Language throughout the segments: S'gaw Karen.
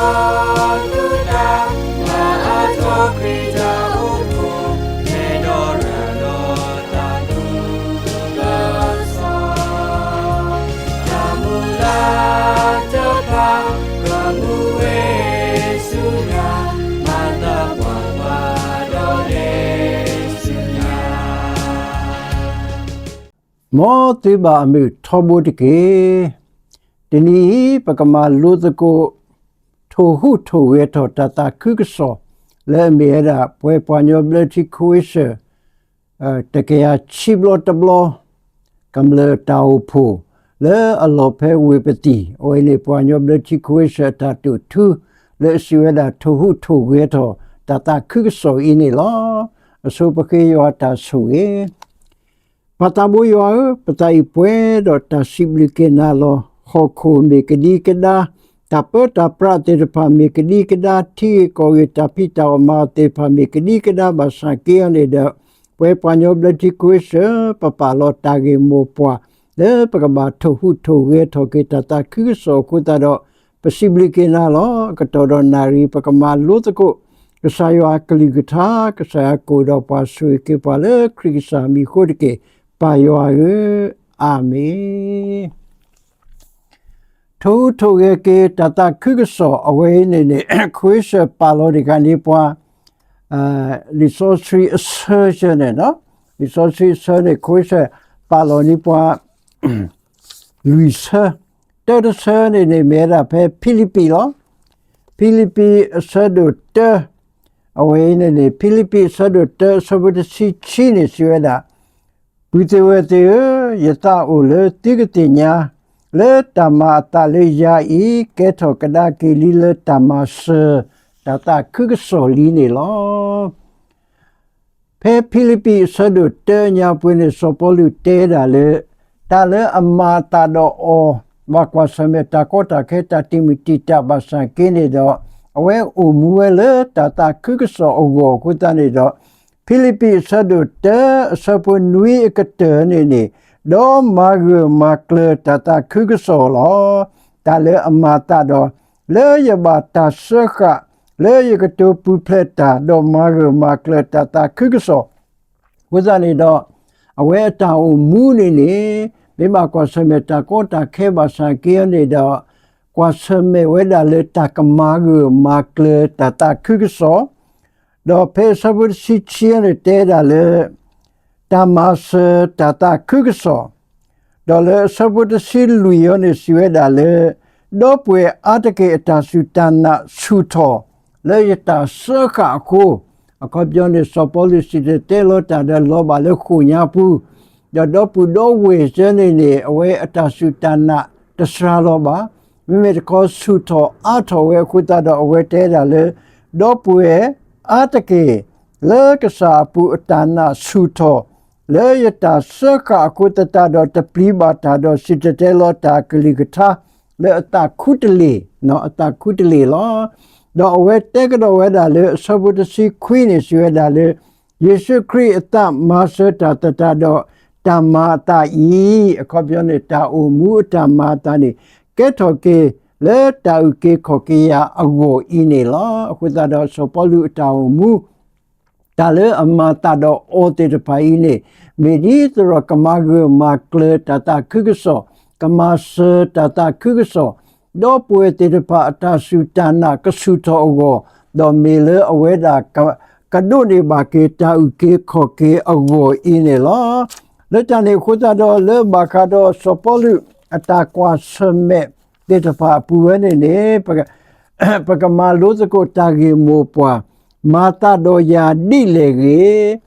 မၤအါထီၣ်ခရံာ်တၢ်အိၣ်ဖှိၣ် မဲဒီးရၤလီၤတၢ်သူၣ်ကစီၣ် တၢ်မုၢ်လၢ်တဖၣ် ကမူဝဲဆူညါ မၤသးပှၢ်ပှၢ်ဒီးလဲၤဆူညါ မ်သုဘၣ်အမုာ်ထီဘိတက့ၢ်. တနံၤအံၤ ပကမၤလိသကိး ထိၣ်ဟူးထိၣ်ဂဲၤထီၣ်တၢ်သးခုကစီၣ် လၢအမ့ၢ်ဝဲဒၣ် ပှၤပှၤကညီဘျၢထံခဝ့ၡၢၣ် တကယၤဆံဘျီတဘျီ ကမျၢၢ်တၢ်အိၣ်ဖှိၣ် လၢအလီၢ်ဖဲဝ့ၢ်ပသံၣ် အဝဲန့ၣ် ပှၤကညီဘျၢထံခဝ့ၡၢၣ်အတၢ်တိာ်ထူ လၢအစံးဝဲဒၣ် ထိၣ်ဟူးထိၣ်ဂဲၤထီၣ်တၢ်သးခုကစီၣ်အံၤန့ၣ်လီၤ. အဆိပဃ့ယွၤတၢ်ဆိၣ်ဂ့ၤ ပၢ်သးဘိယွၤဧၢ, ပသးအံၤပှဲၤဒီးတၢ်စံးဘျုးက့ၤနၤလီၤ. ဟီၣ်ခိၣ်မ့ၢ်ကဒံကဒါ, တၢ်ပၢတၢ်ပြးသ့ၣ်တဖၣ်မ့ၢ်ကဒံကဒါ, ထံဂ့ၢ်ကီၢ်ဂ့ၢ်တၢ်ဖံးတၢ်အီၣ်မၤအီၣ်သ့ၣ်တဖၣ်မ့ၢ်ကဒံကဒါဘၣ်ဆၣ်က့အီၤန့ၣ်ဒီး, ပဝဲပှၤကညီဘျၢထံခဝ့ၡၢၣ် ပပာ်လီၤတၢ်ဂ့ၢ်မိၢ်ပှၢ် လၢပကဘၣ်ထိၣ်ဟူးထိၣ်ဂဲၤထီၣ်က့ၤတၢ်သးခုကစီၣ်အဃိသတးဒီး, ပစံးဘျုးက့ၤနၤလီၤ. အကတီၢ်ဒီးနၣ်ရံၣ် ပကမၤလိသကိး ကစၢ်ယွၤအကလုၢ်ကထါ, ကစၢ်ယွၤကအိၣ်ဒီးပှၤဆိၣ်ဂ့ၤက့ၤပှၤလၢခရံာ်ကစၢ်မံၤအဃိတက့ၢ်, ပၢ်ယွၤဧၢ, အၤမ့ၣ်. ထိၣ်ဟူးထိၣ်ဂဲၤက့ၤတၢ်သးခုကစီၣ်အဝဲအံၤန့ၣ်န့ၣ် ခဝ့ၡၢၣ်ပာ်လီၤတဂၤန့ၢ်ပှၤ လံာ်စီဆှံအဆၢဆၢန့ၣ်, လံာ်စီဆှံအဆၢန့ၣ် ခဝ့ၡၢၣ်ပာ်လီၤန့ၢ်ပှၤ လွံၢ်ဆၢ, တၢတဆၢန့ၣ်န့ၣ် မ့ၢ်ဝဲဒၣ်ဖဲဖံလံးပံးလီၤ. ဖံလံးပံးအဆၢဒိၣ်တၢ, အဝဲအံၤန့ၣ်န့ၣ် ဖံလံးပံးအဆၢဒိၣ်တၢ အဆၢဖိတဆံခံန့ၣ် စံးဝဲဒၣ်, ပုၢ်သ့ၣ်ဝဲၢ်သ့ၣ်ဧၢ, ယသးအိၣ်လၢသုကသ့ၣ်ညါ လၢတၢ်မၤအသးလၢယၤအံၤ ကဲထီၣ်ကဒါက့ၤလံလၢတၢ်မၤစၢၤ တၢ်သးခုကစီၣ်လံန့ၣ်လီၤ. ဖဲဖံလံးပံးအဆၢဒိၣ်တၢညါပူၤန့ၣ် စီၤပီလူးတဲဒၣ်လၢ တၢ်လၢအမၤအသးဒီးအီၤ ဘၣ်ကွၢ်ဆၢၣ်မဲာ်တၢ်ကီတၢ်ခဲတၢ်တံာ်မုၢ်တံာ်တာ်ဘၣ်ဆၣ်က့န့ၣ်ဒီး အဝဲအိၣ်မူဝဲလၢတၢ်သးခုကစီၣ်အဂီၢ်အဃိသတးန့ၣ်ဒီး ဖံလံးပံးအဆၢဒိၣ်တၢအဆၢဖိနွံအကတၢၢ်န့ၣ်န့ၣ် ဒီးမၤဂၢၢ်မၤကျၢၤတၢ်သးခုကစီၣ်လီၤ. တၢ်လၢအမၤအသးဒီး လၢယဘၣ်တၢ်စၢဃာ် လၢယကတိၤပူၤဖျဲးတၢ် ဒီးမၤဂၢၢ်မၤကျၢၤတၢ်သးခုကစီၣ် အဃိသတးန့ၣ်ဒီး အဝဲအတၢ်အိၣ်မူန့ၣ်န့ၣ် မ့ၢ်ဘၣ်ကွၢ်ဆၢၣ်မဲာ်တၢ်ကီတၢ်ခဲဘၣ်ဆၣ်က့အီၤန့ၣ်ဒီး ကွၢ်ဆၢၣ်မဲာ်ဝဲဒၣ်လၢတၢ်ကမၤဂၢၢ်မၤကျၢၤတၢ်သးခုကစီၣ် ဒီးဖဲအဆၢဖိတဆံခံအံၤန့ၣ်တဲဒၣ်လၢ တၢ်မၤစၢၤတၢ်သးခုကစီၣ် ဒီးလၢအဆၢဖိတဆံလွံၢ်အံၤန့ၣ်စံးဝဲဒၣ်လၢ ဒီပုၢ်ဝဲၢ်အါတက့ၢ်အတၢ်စူၢ်တၢ်နာ်ဆူၣ်ထီၣ် လၢယတၢ်စၢဃာ်အဃိ, အခီပညီန့ၣ် စီၤပီလူးစံၣ်တဲၤတဲလီၤတၢ်ဒီးလီၤဘၣ်လၢဃိာ်ညါပူၤ, ဒီးဒီပုၢ်ဒီဝဲၢ်စၢန့ၣ်န့ၣ် အဝဲအတၢ်စူၢ်တၢ်နာ်တစှၤလီၤဘၣ်. မ့မ့ၢ်တခီဆူၣ်ထီၣ်အါထီၣ်ဝဲအဃိသတးဒီးအဝဲတဲဒၣ်လၢ ဒီပုၢ်ဝဲၢ်အါတက့ၢ် လၢကစၢ်အပူၤအတၢ်နာ်ဆူၣ်ထီၣ် လၢယတၢ်စၢဃာ်အဃိသတးဒီးတပျံၤဘၣ်တၢ်ဒီးစံၣ်တဲၤတဲလီၤတၢ်ကလုၢ်ကထါ လၢအသးခူတလ့ၢ်, အသးခူတလ့ၢ်လီၤ. ဒီးအဝဲတဲကဒီးဝဲဒၣ်လၢအဆၢဖိတဆံခွံန့ၣ်စံးဝဲဒၣ်လၢ ယ့ၣ်ၡူးခရံာ်အသးမၤစၢၤတၢ်သတးဒီး တၢ်မၤအသးအံၤ, အခီပညီန့ၣ် တၢ်အိၣ်မူအတၢ်မၤအသးန့ၣ် ကဲထီၣ်က့ၤလၢတၢ်အုၣ်က့ၤခီၣ်က့ၤယၤအဂီၢ်အံၤန့ၣ်လီၤ. အဃိသတးဒီးစီၤပီလူးအတၢ်အိၣ်မူ တၢ်လၢအမၤသးဒီးအီၤသ့ၣ်တဖၣ်အံၤန့ၣ် မ့ၢ်ဒ်သိးဒီးကမၤဂၢၢ်မၤကျၢၤတၢ်သးခုကစီၣ်, ကမၤစၢၤတၢ်သးခုကစီၣ်, ဒီပုၢ်ဝဲၢ်သ့ၣ်တဖၣ်အတၢ်စူၢ်တၢ်နာ်ကဆူၣ်ထီၣ်အဂီၢ်, ဒီးမ့ၢ်လၢအဝဲဒၣ် ကဒိးန့ၢ်ဘၣ်က့ၤတၢ်အုၣ်က့ၤခီၣ်က့ၤအဂီၢ်အံၤန့ၣ်လီၤ. လၢတၢ်န့ၣ်အဃိသတးဒီး လၢဘၣ်ဃးဒီးစီၤပီလူးအတၢ်ကွၢ်ဆၢၣ်မဲာ်သ့ၣ်တဖၣ်အပူၤဝဲန့ၣ်န့ၣ် ပကမၤလိသကိးတၢ်ဂ့ၢ်မိၢ်ပှၢ်, မၤသးဒီးယၤဒ်လဲၣ်ဂ့ၤ,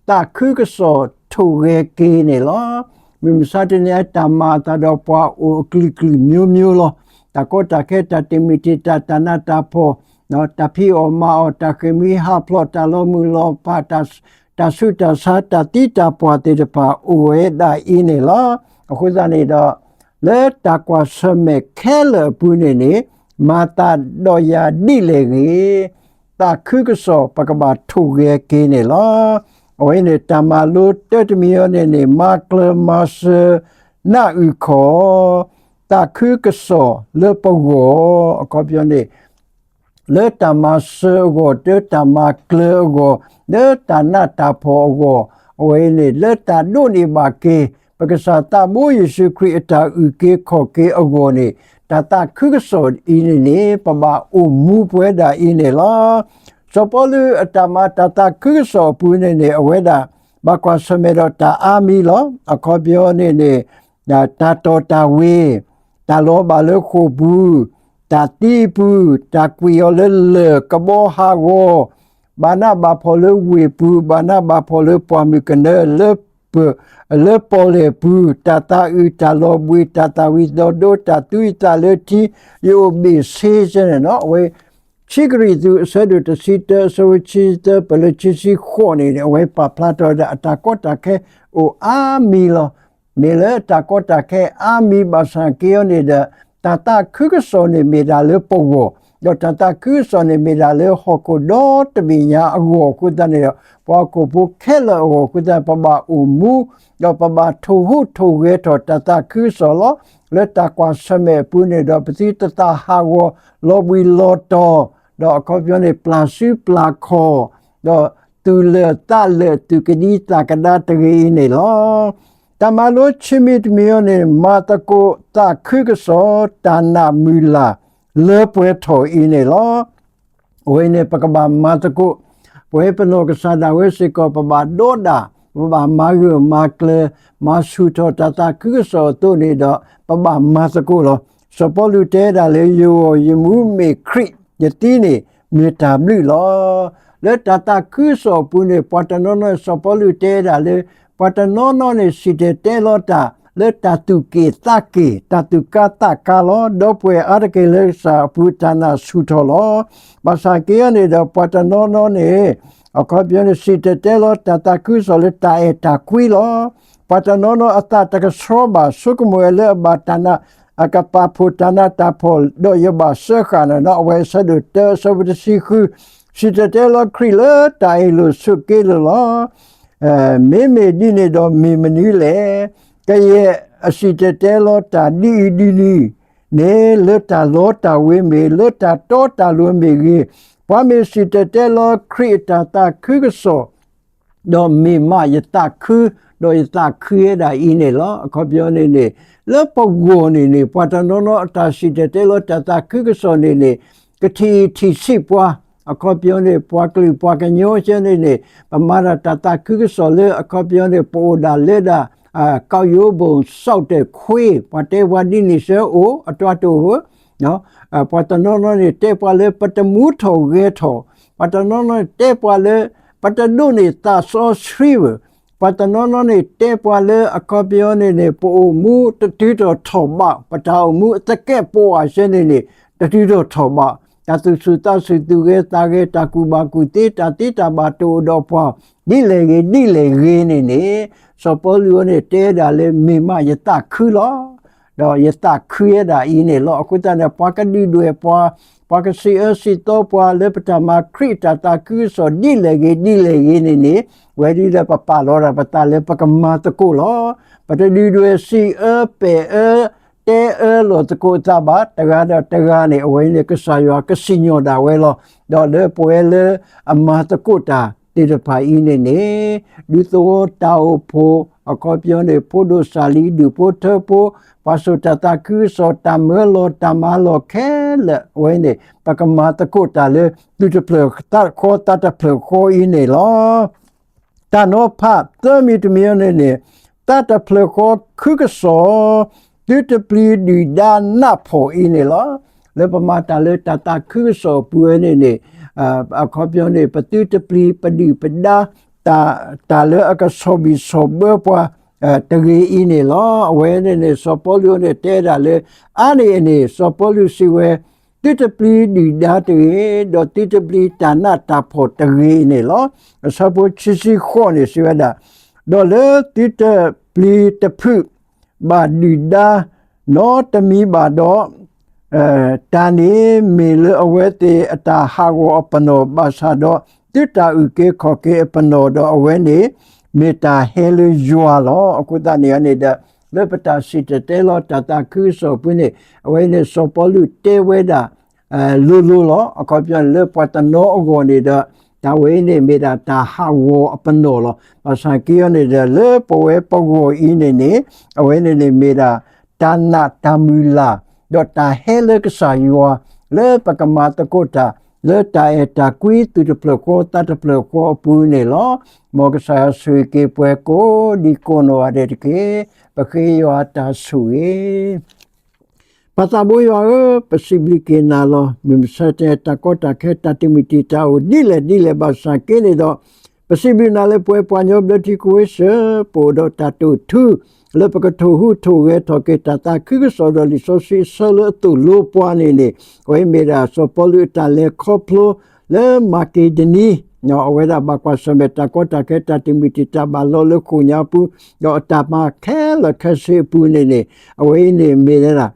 သးခုကစီၣ်ထိၣ်ဂဲၤက့ၤန့ၣ်လီၤ. မုၢ်မဆါတနံၤအံၤ တၢ်မၤအသးဒီးပှၤအိၣ်အကလုာ်ကလုာ်မျိုးမျိုးလီၤ. တၢ်ကီတၢ်ခဲ တၢ်တံာ်မုၢ်တံာ်တာ် တၢ်နးတၢ်ဖှီၣ်, တၢ်ဖံးအီၣ်မၤအီၣ် တၢ်ဃ့ၢ်မှံဟးဖျိး တၢ်လီၤမုၢ်လီၤဖး တၢ်ဆူးတၢ်ဆါ တၢ်သံတၢ်ပှၢ်သ့ၣ်တဖၣ်အိၣ်ဝဲဒၣ်အံၤန့ၣ်လီၤ. အဃိသတးန့ၣ်ဒီး လၢတၢ်ကွၢ်ဆၢၣ်မဲာ်ခဲလၢာ်အပူၤန့ၣ်န့ၣ် မၤသးဒီးယၤဒ်လဲၣ်ဂ့ၤ, သးခုကစီၣ်ပကဘၣ်ထိၣ်ဂဲၤက့ၤန့ၣ်လီၤ. အဝဲန့ၣ် တၢ်မၤလိတၢ်တမံၤအံၤန့ၣ်န့ၣ် မၤကျၢၤမၤစၢၤ နၢ်အုၣ်ခီၣ် သးခုကစီၣ်လၢပဂီၢ် အခီပညီန့ၣ် လၢတၢ်မၤစၢၤအဂီၢ်, လၢတၢ်မၤကျၢၤအဂီၢ်, လၢတၢ်နးတၢ်ဖှီၣ်အဂီၢ်, အဝဲအံၤန့ၣ် လၢတၢ်ဒိးန့ၢ်ဘၣ်က့ၤ ပကစၢ်သးဘိယ့ၣ်ၡူးခရံာ်အတၢ်အုၣ်က့ၤခီၣ်က့ၤအဂီၢ်န့ၣ် တၢ်သးခုကစီၣ်အံၤန့ၣ်န့ၣ် ပဘၣ်အိၣ်မူပဝဲဒၣ်အံၤန့ၣ်လီၤ. စီၤပီလူးအတၢ်မၤတၢ်သးခုကစီၣ်အပူၤန့ၣ်န့ၣ် အဝဲဒၣ် ဘၣ်ကွၢ်ဆၢၣ်မဲာ်ဒီးတၢ်အါမံၤလီၤ. အခီပညီန့ၣ်န့ၣ် တၢ်တီၢ်တၢ်ဝ့ၤ, တၢ်လီၤဘၣ်လၢဃိာ်ပူၤ, တၢ်သံအပူၤ, တၢ်ကွံာ်အီၤလၢလၢၢ်ကဘီဟးဂီၤ, ဘၣ်နးဘၣ်ဖှီၣ်လၢဝ့ၢ်ပူၤ, ဘၣ်နးဘၣ်ဖှီၣ်လၢပှၢ်မုၢ်ကနၢလၢ လၢပီၣ်လဲၣ်ပူၤ, တၢ်သးအုးတၢ်လီၤဘှံး, တၢ်သၣ်ဝံၤသီဒိ, တၢ်သူယသးလၢထံ, ယအိၣ်ဘ့ၣ်ဆ့န့ၣ်လီၤ. အဝဲ ခံကရံၣ်သူး အဆၢဒိၣ်တဆံတၢ အဆၢဖိခံဆံသၢ ပၢၢ်လၢခံဆံဃိးန့ၣ် အဝဲပာ်ဖျါထီၣ်ဝဲဒၣ်အတၢ်ကီတၢ်ခဲအိၣ်အါမံၤလီၤ. မ့ၢ်လၢတၢ်ကီတၢ်ခဲအါမံၤဘၣ်ဆၣ်က့အီၤန့ၣ်ဒီး တၢ်သးခုကစီၣ်န့ၣ်မ့ၢ်ဒၣ်လၢပဂီၢ်, ဒီးတၢ်သးခုကစီၣ်န့ၣ်မ့ၢ်ဒၣ်လၢဟီၣ်ခိၣ်ဒီတဘ့ၣ်ညါအဂီၢ်အဃိသတးန့ၣ်ဒီး ပှၤဟီၣ်ခိၣ်ဖိခဲလၢာ်အဂီၢ်အဃိသတး ပဘၣ်အိၣ်မူ ဒီးပဘၣ်ထိၣ်ဟူးထိၣ်ဂဲၤထီၣ်တၢ်သးခုကစီၣ်လီၤ. လၢတၢ်ကွၢ်ဆၢၣ်မဲာ်အပူၤန့ၣ်ဒီး ပသုတသးဟးဂီၤလီၤဘှံးလီၤတီၤ, ဒီးအခီပညီန့ၣ် ပျၢ်စုပျၢ်ခီၣ်, ဒီးသူၣ်လၢာ်သးလၢာ် သူၣ်ကဒံသးကဒါတဂ့ၤအံၤန့ၣ်လီၤ. တၢ်မၤလိခံမံၤတမံၤအံၤန့ၣ် မၤသကိးသးခုကစီၣ် တၢ်နးမုၢ်လၢ် လၢပှဲၤထီၣ်အံၤန့ၣ်လီၤ. အဝဲန့ၣ် ပကဘၣ်မၤသကိး, ပဝဲပနီၢ်ကစၢ်ဒၣ်ဝဲစ့ၢ်ကီး ပဘၣ်ဒီဒၣ်, ပဘၣ်မၤဂၢၢ်မၤကျၢၤ, မၤဆူၣ်ထီၣ်တၢ်သးခုကစီၣ်အသိးန့ၣ်ဒီး ပဘၣ်မၤသကိးလီၤ. စီၤပီလူးတဲဒၣ်လၢ ယဂီၢ်ယမူမ့ၢ်ခရံာ်, ယသံန့ၣ်မ့ၢ်တၢ်ဘျုးလီၤ. လၢတၢ်သးခုကစီၣ်အပူၤန့ၣ် ပှၤတနီၤနီၤ စီၤပီလူးတဲဒၣ်လၢ ပှၤတနီၤနီၤန့ၣ် စံၣ်တဲၤတဲလီၤတၢ်လၢတၢ်သူၣ်က့ၣ်သးက့ၣ်, တၢ်သူၣ်ကါသးကါလီၤ. ဒီပုၢ်ဝဲၢ်အါတက့ၢ်လၢကစၢ်အပူၤတၢ်နာ်ဆူၣ်ထီၣ်လီၤ. ဘၣ်ဆၣ်က့အီၤန့ၣ်ဒီး ပှၤတနီၤနီၤန့ၣ် အခီပညီန့ၣ် စံၣ်တဲၤတဲလီၤတၢ်သးခုကစီၣ်လၢတၢ်အဲၣ်တၢ်ကွံလီၤ. ပှၤတနီၤနီၤအသးတကဆှီဘၣ် ဆိကမိၣ်ဝဲလၢအဘၣ်တၢ်နာ် အကပာ်ဖှိၣ်တၢ်နးတၢ်ဖှီၣ် ဒီးယဘၣ်စၢဃာ်န့ၣ်လီၤ. အဝဲအဆၢဒိၣ်တၢ အဆၢဖိတဆံဃု, စံၣ်တဲၤတဲလီၤခရံာ်လၢတၢ်အ့ၣ်လိာ်ဆိးက့လိာ်လီၤ. မ့မ့ၢ်ဒ်န့ၣ်ဒီးမ့ၢ်မနုၤလဲၣ်. ကယဲၢ်အစံၣ်တဲၤတဲလီၤတၢ်ဒ်အံၤဒ်နုၤန့ၣ် လၢတၢ်လီတၢ်ဝ့ၤမ့ၢ်ဂ့ၤ, လၢတၢ်တီတၢ်လိၤမ့ၢ်ဂ့ၤ, ပှၤမ့ၢ်စံၣ်တဲၤတဲလီၤခရံာ်အတၢ်သးခုကစီၣ် ဒီးမ့ၢ်မးယသးခု, ဒီးယသးခုဝဲဒၣ်အံၤန့ၣ်လီၤ. အခီပညီန့ၣ်န့ၣ် လၢပဂီၢ်န့ၣ်န့ၣ် ပှၤတနီၤနီၤအတၢ်စံၣ်တဲၤတဲလီၤတၢ်သးခုကစီၣ်န့ၣ်န့ၣ် ကထံၣ်ထံၣ်ဆံးပှၤ, အခီပညီန့ၣ် ပှၤကလုာ်ပှၤကညီဆၢန့ၣ်န့ၣ် ပမၤဒၣ်တၢ်သးခုကစီၣ်လၢ အခီပညီန့ၣ် ပအိၣ်ဒၣ်လၢဒၣ် ကီၢ်ယိဘိၣ် စီၣ်တဲၣ်ခွ့, ပှၤတဲပှၤဒ်န့ၣ်ဆၢအိၣ် အတြီတအိၣ်ဧၢ ပှၤတနီၤနီၤန့ၣ် တဲပှၤလၢပတမူထီၣ်ဂဲၤထီၣ်, ပှၤတနီၤနီၤန့ၣ် တဲပှၤလၢ ပတဒိးန့ၢ်သးစီဆှံဘၣ်, ပှၤတနီၤနီၤန့ၣ် တဲပှၤလၢအခီပညီန့ၣ်န့ၣ် ပအိၣ်မူတတုၤထီၣ်ထီၣ်ဘး, ပတၢ်အိၣ်မူအသကဲးပဝးဆၢန့ၣ်န့ၣ် တတုၤထီၣ်ထီၣ်ဘး, တၢ်သူၣ်ဆူၣ်သးဆူၣ် သူၣ်ဂဲၤသးဂဲၤ တၢ်ကူၣ်ဘၣ်ကူၣ်သ့ တၢ်သ့တၢ်ဘၣ်တအိၣ်ဒီးပှၤ ဒ်လဲၣ်ဂ့ၤဒ်လဲၣ်ဂ့ၤန့ၣ်န့ၣ် စီၤပီလူးအံၤန့ၣ် တဲဒၣ်လၢမ့ၢ်မးယသးခုလီၤ. ဒီးယသးခုဝဲဒၣ်အံၤန့ၣ်လီၤ. အဃိသတးန့ၣ် ပှၤကဒုၣ်ဒွဲၣ်ပှၤ, ပှၤကစံးအၢစံးသီပှၤလၢပတၢ်မၤခရံာ်အတၢ်သးခုကစီၣ်ဒ်လဲၣ်ဂ့ၤဒ်လဲၣ်ဂ့ၤန့ၣ်န့ၣ် ဝဲဒ်လၢပပာ်လီၤဒၣ်ပသးလၢပကမၤသကိးလီၤ. ပတဒုၣ်ဒွဲၣ်စံးအၢပဲာ်အၢ တဲအၢလိာ်သကိးသးဘၣ်, တဂၤဒီးတဂၤန့ၣ် အဝဲန့ၣ် ကစၢ်ယွၤကစံၣ်ညီၣ်ဒၣ်ဝဲလီၤ. ဒီးလၢပဝဲလၢအမၤသကိးတၢ်သ့ၣ်တဖၣ်အံၤန့ၣ်န့ၣ် ဒူသဝီတၢ်အိၣ်ဖှိၣ် အခီပညီန့ၣ် ဖိဒိၣ်စၢ်လံ ဒူၣ်ဖိထၢဖိ ပှၤစိာ်တၢ်သးခုကစီၣ် တၢ်မၢလီၤတၢ်မၤလီၤခဲလၢာ် အဝဲန့ၣ် ပကမၤသကိးတၢ်လၢ သူၣ်တဖျၢၣ်သးတဃီ သးတဖျၢၣ်ဃီအံၤန့ၣ်လီၤ. တၢ်နီၤဖးသၢမံၤတမံၤအံၤန့ၣ်န့ၣ် သးတဖျၢၣ်ဃီခုကစီၣ် သုတပျံၤဒုၣ်ဒါနးဖှီၣ်အံၤန့ၣ်လီၤ. လၢပမၤတၢ်လၢတၢ်သးခုကစီၣ်အပူၤဝဲန့ၣ်န့ၣ် အခီပညီန့ၣ် ပသုတပျံၤပဒုၣ်ပဒါ တၢ် တၢ်လၢအကဆီၣ်ဘံၣ်ဆီၣ်ဘၢပှၤ တဂ့ၤအံၤန့ၣ်လီၤ. အဝဲန့ၣ်န့ၣ် စီၤပီလူးန့ၣ်တဲဒၣ်လၢ အါန့ၢ်အန့ၣ် စီၤပီလူးစံးဝဲ သုတပျံၤဒုၣ်ဒါတဂ့ၤ, ဒီးသုတပျံၤတၢ်နးတၢ်ဖှီၣ်တဂ့ၤန့ၣ်လီၤ. အဆၢဖိခံဆံဃိးန့ၣ် စံးဝဲဒၣ်, ဒီးလၢသုတပျံၤတဖုးဘၣ်ဒုၣ်ဒါ နီတမံၤဘၣ်ဒီး, တၢ်န့ၣ်မ့ၢ်လၢအဝဲသ့ၣ်အတၢ်ဟးဂီၤအပနီၣ်ဘၣ်ဆၣ်ဒီး သုတၢ်အုၣ်က့ၤခီၣ်က့ၤအပနီၣ်ဒီး အဝဲန့ၣ်မ့ၢ်တၢ်ဟဲလၢယွၤလီၤ. အဃိသတးန့ၣ်န့ၣ်ဒီး လၢပတၢ်စံၣ်တဲၤတဲလီၤတၢ်သးခုကစီၣ်အပူၤန့ၣ် အဝဲန့ၣ်စီၤပီလူးတဲဝဲဒၣ် လိၤလိၤလီၤ. အခီပညီန့ၣ် လၢပှၤတနီၤအဂီၢ်န့ၣ်ဒီး တၢ်ဝဲအံၤန့ၣ်မ့ၢ်ဒၣ်တၢ်ဟးဂီၤအပနီၣ်လီၤ. ဘၣ်ဆၣ်က့အီၤန့ၣ်ဒီး လၢပဝဲပဂီၢ်အံၤန့ၣ်န့ၣ် အဝဲန့ၣ်န့ၣ်မ့ၢ်ဒၣ် တၢ်နာ်တၢ်မုၢ်လၢ် ဒီးတၢ်ဟဲလၢကစၢ်ယွၤ လၢပကမၤသကိးတၢ် လၢတၢ်အဲၣ်တၢ်ကွံသူၣ်တဖျၢၣ်ဃီသးတဖျၢၣ်ဃီအပူၤန့ၣ်လီၤ. မ်ကစၢ်ယွၤဆိၣ်ဂ့ၤက့ၤပှၤကိးဒံကိးနီၢ်ဂၤဒဲးတက့ၢ်. ပဃ့ယွၤအတၢ်ဆိၣ်ဂ့ၤ ပၢ်သးဘိယွၤဧၢ, ပစံးဘျုးက့ၤနၤလီၤ. မုၢ်မဆါတနံၤ တၢ်ကီတၢ်ခဲတၢ်တမုာ်တံာ်တာ်အိၣ်ဒ်လဲၣ်ဒ်လဲၣ်ဘၣ်ဆၣ်က့န့ၣ်ဒီး ပစံးဘျုးနၤလၢပဝဲပှၤကညီဘျၢထံခဝ့ၡၢၣ် ပအိၣ်ဒီးတၢ်တိာ်ထူ လၢပကထိၣ်ဟူးထိၣ်ဂဲၤထီၣ်က့ၤတၢ်သးခုကစီၣ်ဒီးလံာ်စီဆှံအဆၢလၢအသိၣ်လိပှၤန့ၣ်န့ၣ် အဝဲမ့ၢ်ဒၣ်စီၤပီလူးအတၢ်လဲၤခီဖျိ လၢမၤက့ဒနံ အဝဲဒၣ်ဘၣ်ကွၢ်ဆၢၣ်မဲာ်တၢ်ကီတၢ်ခဲတၢ်တမုာ်တံာ်တာ်ဘၣ်လီၤလၢဃိာ်ညါအပူၤ ဒီးအတၢ်မၤခဲလၢာ်ခဲဆ့အပူၤန့ၣ်န့ၣ် အဝဲအံၤန့ၣ်မ့ၢ်ဒၣ်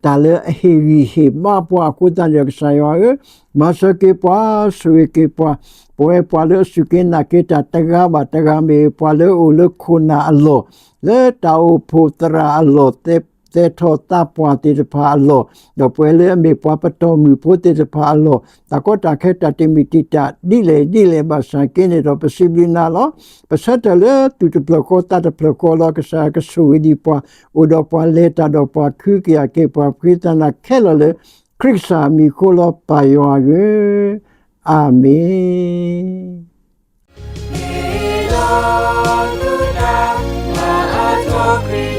တၢ်လၢအဟ့ၣ်ဂံၢ်ဟ့ၣ်ဘါပှၤအဃိသတးန့ၣ်ဒီး ကစၢ်ယွၤဧၢ, မၤစၢၤက့ၤပှၤ ဆိၣ်ဂ့ၤက့ၤပှၤ, ပဝဲပှၤလၢအစူၢ်က့ၤနာ်က့ၤတၢ်တဂၤဘၣ်တဂၤ မ့ၢ်ပှၤလၢအအိၣ်လၢခိၣ်နၢ်အလီၢ် လၢတၢ်အိၣ်ဖှိၣ်သရၣ်အလီၢ် သဲထီၣ်သးပှၢ်သ့ၣ်တဖၣ်အလီၢ်, ဒီးပဝဲလၢအမ့ၢ်ပှၤပတီၢ်မုၢ်ဖိသ့ၣ်တဖၣ်အလီၢ် တၢ်ကီတၢ်ခဲတၢ်တမုာ်တံာ်တာ် ဒ်လဲၣ်ဒ်လဲၣ်ဘၣ်ဆၣ်က့န့ၣ်ဒီး ပစံးဘျုးနၤလီၤ. ပဆၢထၢၣ်လၢသူၣ်တဖျၢၣ်ဃီသးတဖျၢၣ်ဃီလီၤ. ကစၢ်ယွၤကဆိၣ်ဂ့ၤဒံးပှၤ, အိၣ်ဒီးပှၤလဲၤတၢ်ဒီးပှၤ ခုကယာ်က့ၤပှၤ ပဃ့သးနၤခဲလၢာ်လၢ ခရံာ်ကစၢ်မံၤအဃိလီၤ ပၢ်ယွၤဧၢ, အၤမ့ၣ်.